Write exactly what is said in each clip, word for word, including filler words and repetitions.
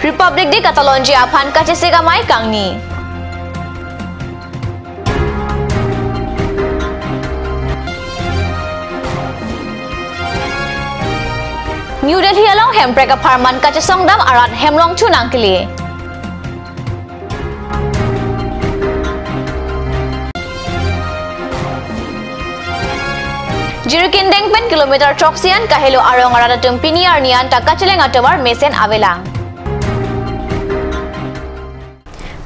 Republic Day katalonji aphan kachesik amei kangni. New Delhi along Hemprek apharman kachesongdam arat hem longthu nangkele. Jirikindeng pen kilometer throksi an kahelo arong arat atum pini arni anta kacheleng atovar mesen avelang.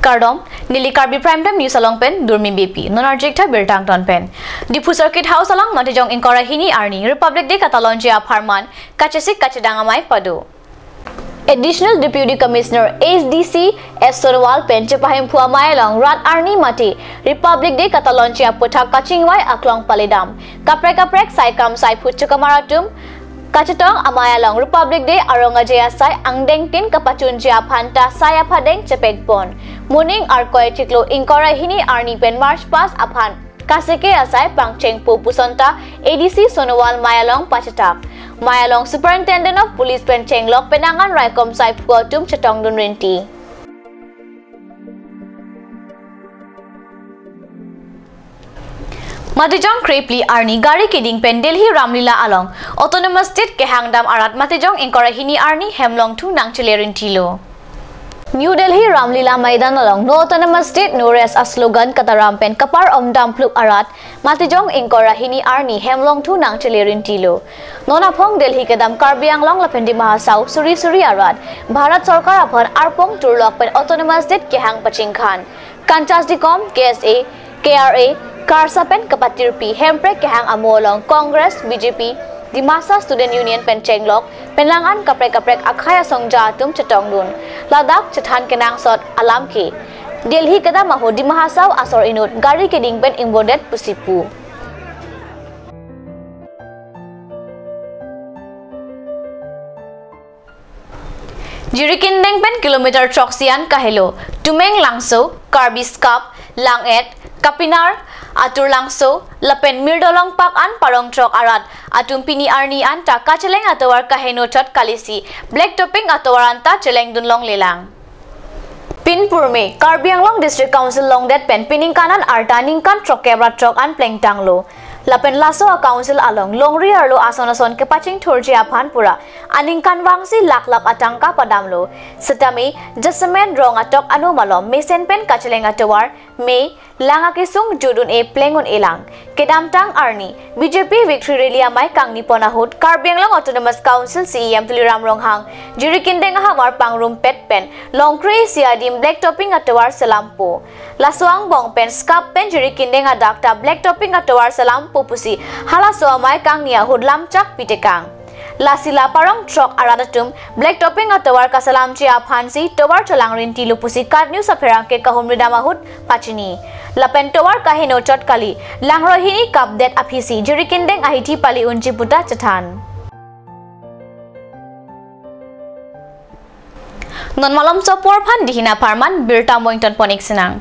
Kardom, neli Karbi Prime Time News along pen Durmi Beypi, non arjik tha birta angton pen. Diphu Circuit House along Matijong ingkoi ra hini arni Republic Day katalonji apharman kachesik kachedang amei pado. Additional Deputy Commissioner A D C S Sonowal pen chepahemphu amei along rat arni mate Republic Day katalonji aputhak kachingvai aklong palidam. Kaprek kaprek sai kam sai phut chokamar atum kachetong amei along Republic Day arong aje asai angdengtin kapachunji aphan ta sai aphadeng chepekpon. Moning Arkoi chiklo ingkoi ra hini arni pen March pas aphan kasike asai pangchengpo puson ta A D C Sonowal mei along pachethak. Mei along Superintendent of Police pen chenglok penang an raikom sai phu atum chetongdun rinti. Matijong krephli arni gari keding pen Delhi Ramlila along Autonomous State kehangdam arat Matijong ingkoi ra hini arni hem longthu nangchele rintilo. New Delhi Ramlila Maidan along No Autonomous State, No Rest a slogan kataram pen kapar omdam pluk arat Matijong ingkoi ra hini arni hem longthu nangchele rintilo. Non aphong Delhi kedam Karbi Anglong lapen Dima Hasao suri suri arat Bharat Sorkar aphan arpong turlok pen Autonomous State kehang pachingkhan. Kanchas Dikom, K S A, K R A, KARSA pen kapatirpi Hemprek kehang amo along Congress, B J P, Dimasa Student Union pen chenglok penang an kaprek kaprek akhei asongja atum chetongdun. Ladak chethan kenangsot alam ke Delhi kedam ahut Dima Hasao asor inut gari keding pen ingbodet pusi pu. Jirikindeng pen kilometer throksi an kahelo Tumeng Langso, Karbi Skap, Lang'et, Kapinar, Atur Langso lapen Mirdolong Park an parong throk arat atum pini arni anta kacheleng atovar kaheno chot kalisi black topping atovar anta chelengdun longlelang. Pinpurme Karbi Anglong District Council longdet pen piningkan an arta ningkan throkkep ra throk an plengtanglo. Lapen laso a council along longri arlo ason ason kepachingthurji aphan pura aningkanvangsi lakh lakh atangka padamlo. Setame jasemen rong atok ano malom mesen pen kacheleng atovar, me, lang akesung jut un-e pleng un-elang. Kedamtang arni B J P Victory Rally amei kangni pon ahut Karbi Anglong Autonomous Council C E M Tuliram Ronghang Jirikindeng ahamar pangrumpet pen longkre isi adim black topping atovar selampo. Laso angbong pen Skap pen Jirikindeng adak ta black topping atovar selampo pusi halaso amei kangni ahut lamchak pitekang. Lasi la parong throk arat atum black topping atovar kaselamji aphansi tovar chelang rintilo pusi KAT News apherangke kahumridam ahut pachini. Lapen tovar kaheno chot kali, langroi hini kapdet aphisi Jirikindeng ahithi pali unji puta chethan. Non malomso apor aphan dihin apharman birta mo ingtonpon-ik sinang.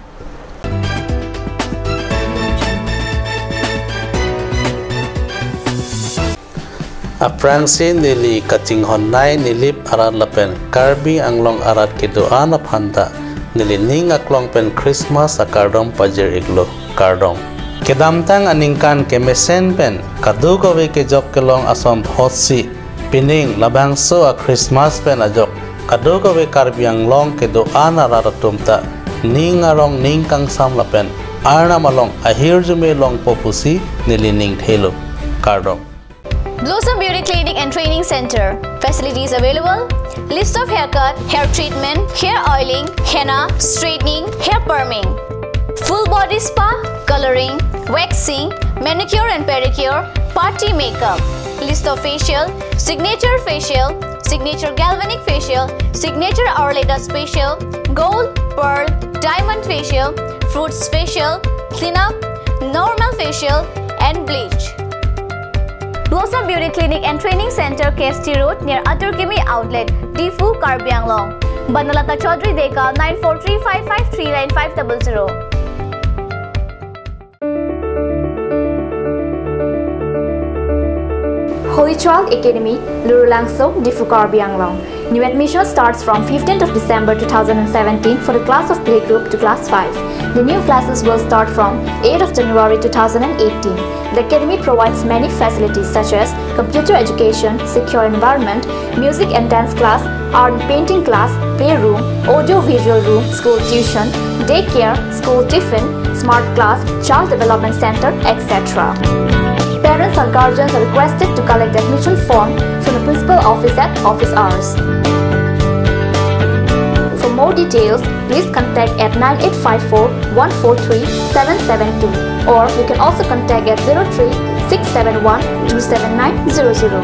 Aphrangsi neli kachinghon nei Nilip arat lapen Karbi Anglong arat kedo-an aphan ta neli ning aklong pen Christmas akardom pajir-iklo, kardom. Kedamtang aningkan kemesen pen kadokave kejok kelong ason thotsi pining labangso a Christmas pen ajok kadokave Karbi Anglong kedo-an arat atum ta ning arong ning kangsam lapen Arnam along ahirjume longpo pusi neli ning thelo, kardom. Blossom Beauty Clinic and Training Center. Facilities available: list of haircut, hair treatment, hair oiling, henna, straightening, hair perming, full body spa, coloring, waxing, manicure and pedicure, party makeup, list of facial, signature facial, signature galvanic facial, signature hourly dust facial, gold, pearl, diamond facial, fruits facial, cleanup, normal facial, and bleach. Blossom Beauty Clinic and Training Center, K S T Road, near Atur Kimi Outlet, Diphu, Karbi Anglong. Banalata Chaudhary Deka, nine four three five five three nine five double zero. Holy Child Academy, Lurulangso, Diphu, Karbi Anglong. New admission starts from fifteenth of December two thousand seventeen for the class of playgroup to class five. The new classes will start from eighth of January two thousand eighteen. The academy provides many facilities such as computer education, secure environment, music and dance class, art and painting class, playroom, audio-visual room, school tuition, daycare, school tiffin, smart class, child development center, et cetera. Parents and guardians are requested to collect admission form from the principal office at office hours. For more details, please contact at nine eight five four one four three seven seven two, or you can also contact at zero three six seven one two seven nine zero zero.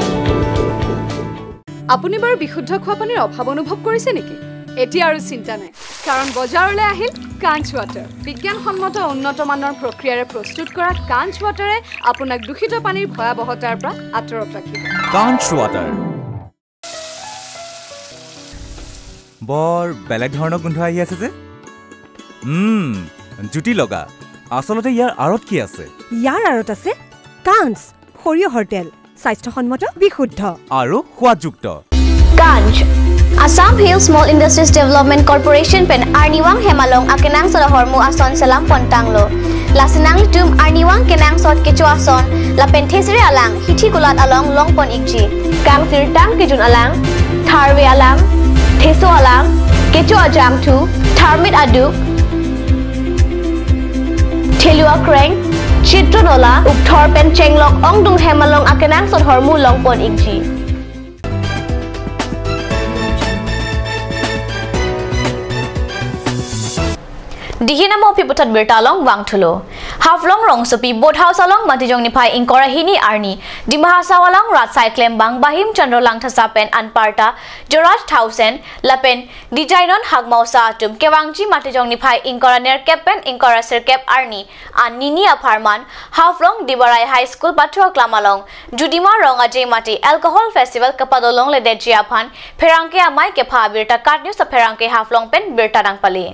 আপুনি বাৰু বিশুদ্ধ খোৱা পানীৰ অভাৱ অনুভৱ কৰিছে নেকি? এতিয়া আৰু চিন্তা নাই, কাৰণ বজাৰলৈ আহিল কাঞ্চ ৱাটাৰ। বিজ্ঞানসন্মত উন্নত মানৰ প্ৰক্ৰিয়াৰে প্ৰস্তুত কৰা কাঞ্চ ৱাটাৰে আপোনাক দূষিত পানীৰ ভয়াৱহতাৰ পৰা আঁতৰত ৰাখিব। কাঞ্চ ৱাটাৰ। বৰ বেলেগ ধৰণৰ গোন্ধ আহি আছে যে। উম, জুতি লগা। আচলতে ইয়াৰ আঁৰত কি আছে? ইয়াৰ আঁৰত আছে কাঞ্চ, সৰিয়হৰ তেল, স্বাস্থ্যসন্মত, বিশুদ্ধ। আৰু সোৱাদযুক্ত। Kanch, Assam Hill Small Industries Development Corporation pen arnivang hem along akenangsot ahormu ason selam pontanglo. Lasi nanglitum arnivang kenangsot kecho ason lapen thesere alang hithi kulat along longpon ikji. Kangsirtang kejun alang, tharve alang, theso alang, kecho ajangthu, tharmit aduk, thelu akreng, chitro nola, ukthor pen chenglok ongdung hem along akenangsot ahormu longpon ikji. Dihina mo pi puthot birta along vangthulo. Haflong rongsopi Boat House along Matijong niphai ingkoi ra hini arni Dima Hasao along rat asai klembang Bahim Chandra Langthasa pen anparta Joraj Thaosen lapen Dijainon Hakmao Sa atum kevangji Matijong niphai ingkoi ra nerkep pen ingkoi ra sirkep arni an nini apharman Haflong Dibarai High School pathu aklam along Judima Rong Aje mate Alcohol Festival kapado longledetji aphan pherangke amei kepha abirta KAT News apherangke Haflong pen birta nangpale.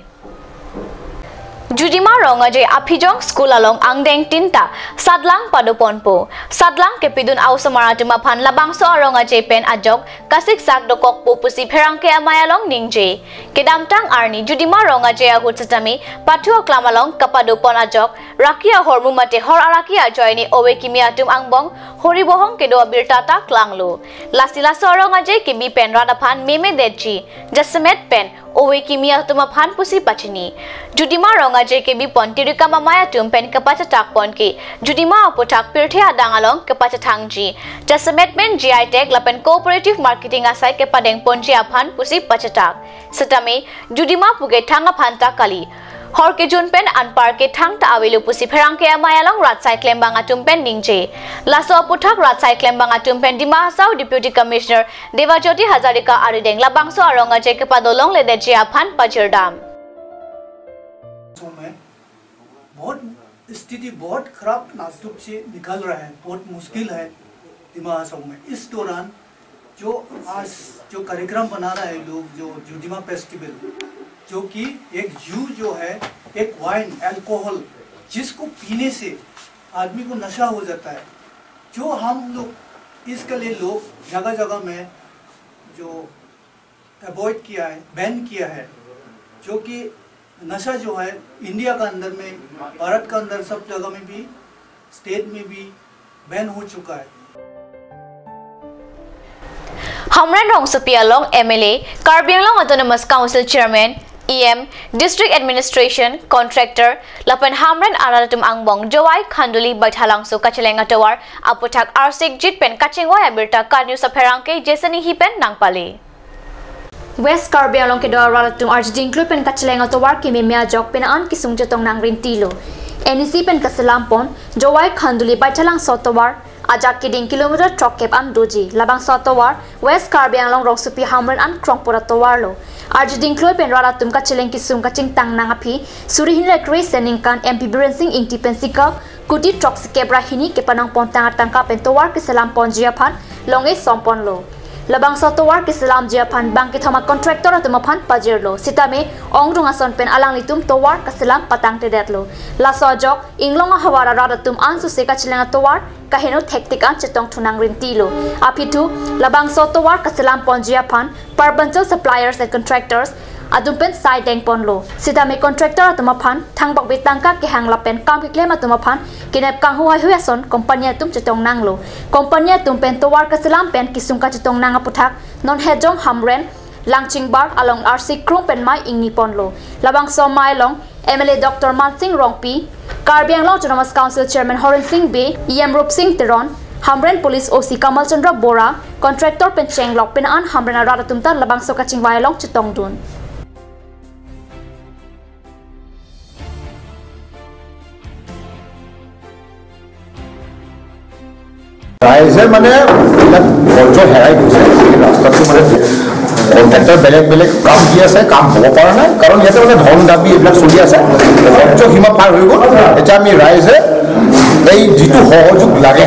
Judima Rong Aje aphijong school along angdeng tinta satlang padoponpo. Satlang kepidun a-osomar atum aphan labangso arong aje pen ajok kasiksak dokokpo pusi pherangke amei along ningje. Kedamtang arni Judima Rong Aje ahut setame pathu aklam along kapadopon ajok raki ahormu mate hor araki ajoine ove kimi atum angbong hori bohong kedo abirta ta klanglo. Lasi laso arong aje kebi pen rat aphan memedetji, jasemet pen ove kimi atum aphan pusi pachini. Judima Rong Aje kebipon tirikam amei atum pen kapachatakpon ke Judima aputhak pirthe adang along kapachethangji, jasemet pen G I tag lapen cooperative marketing asai kepadengponji aphan pusi pachatak. Setame Judima puke thang aphan ta kali. Hor kejun pen anpar ke thang ta avelo pusi pherangke amei along rat asai klembang atum pen ningje. Laso aputhak rat asai klembang atum pen Dima Hasao Deputy Commissioner Debajyoti Hazarika arideng labangso arong aje kapado longledetji aphan pajirdam. समय बहुत स्थिति बहुत खराब नाजुक से निकल रहा है, बहुत मुश्किल है दिमा हासाओ में। इस दौरान जो आज जो कार्यक्रम बना रहा है लोग, जो जुडिमा फेस्टिवल, जो कि एक जू जो है, एक वाइन, अल्कोहल, जिसको पीने से आदमी को नशा हो जाता है, जो हम लोग इसके लिए लोग जगह जगह में जो अवॉइड किया है, बैन किया है, जो कि नशा जो है इंडिया का अंदर में, भारत का अंदर सब जगह में भी, स्टेट में भी बैन हो चुका है। Hamren Rongsopi along M L A, Karbi Anglong Autonomous Council Chairman, E M, District Administration, Contractor, lapen Hamren arat atum angbong Jowai Khanduli Baithalangso kacheleng atovar aputhak arsikjit pen kachingvai abirta KAT News apherangke Jason Enghi pen nangpale. West Karbi Anglong kedo arat atum arjidingklui pen kacheleng atovar kememe ajok pen an kesung chetong nangrintilo. N E C pen kaselampon Jowai Khanduli Baithalangso atovar ajak keding kilometer throkkep an doji. Labangso atovar West Karbi Anglong Rongsopi Hamren an krongpura atovarlo. Arjidingklui pen rat atum kacheleng kesung kachingtang nang aphi suri hini ra kre-isi aningkan M P Biren Singh Ingti pensi kap kuti throksikep ra hini kepanongpontang atangka pen tovar keselamponji aphan long-e somponlo. Labangso tovar keselamji aphan bang kethom a-contractor atum aphan pajirlo. Sitame ongdung ason pen alanglitum tovar keselam patangtedetlo. Laso ajok inglong ahavar arat atum ansose kacheleng atovar kaheno thektik an chetongthu nangrintilo. Aphi thu labangso tovar keselamponji aphan Purbanchal Suppliers and Contractors atum pen sai dengponlo. Sitame contractor atum aphan thangbak bi tangka kehang lapen kam keklem atum aphan kenep kanghu haihui ason company atum chetong nanglo. Company atum pen tovar kaselam pen kesung kachetong nang aputhak non Hejong Hamren Langchingbar along R C Krum pen mei ingniponlo. Labangso amei along M L A Doctor Mansing Rongpi, Karbi Anglong Autonomous Council Chairman Horen Sing Bey, E M Rupsing Teron, Hamren Police O C Kamal Chandra Bora, contractor pen chenglok pen an Hamren arat atum ta labangso kachingvai along chetongdun. ৰাইজে মানে এইবিলাক বৰ্জ্য হেৰাই গৈছে। ৰাস্তাটো মানে কণ্ট্ৰেক্টৰ বেলেগ বেলেগ কাম দি আছে, কাম হ'ব পৰা নাই, কাৰণ ইয়াতে মানে ধন দাবী এইবিলাক চলি আছে। বৰ্জ্য সীমা পাৰ হৈ গ'ল। এতিয়া আমি ৰাইজে এই যিটো সহযোগ লাগে,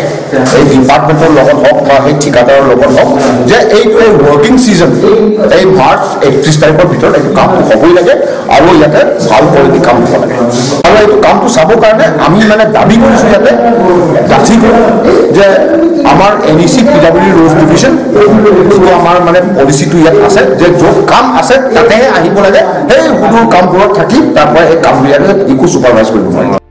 এই ডিপাৰ্টমেণ্টৰ লগত হওক বা সেই ঠিকাদাৰৰ লগত হওক, যে এইটো এই ৱৰ্কিং ছিজন, এই মাৰ্চ একত্ৰিছ তাৰিখৰ ভিতৰত এইটো কামটো হ'বই লাগে আৰু ইয়াতে ভাল কোৱালিটি কাম হ'ব লাগে। আৰু এইটো কামটো চাবৰ কাৰণে আমি মানে দাবী কৰিছোঁ ইয়াতে গাঁঠি কৰি যে আমাৰ N E C P W D rose division যিটো আমাৰ মানে পলিচিটো ইয়াত আছে যে য'ত কাম আছে তাতেহে আহিব লাগে, সেই সদূৰ কামবোৰত থাকি তাৰ পৰা এই কামটো ইয়াতে একো ছুপাৰভাইজ কৰিব নোৱাৰিব।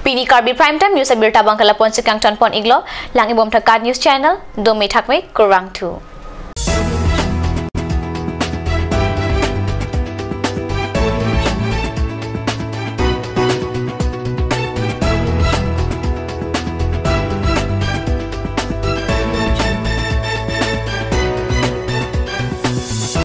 Pini Karbi Prime Time News abirta abang ke lapu-an si kangtonpon-iklo, lang-ibom tha KAT News Channel, dome thakme, kurvangthu.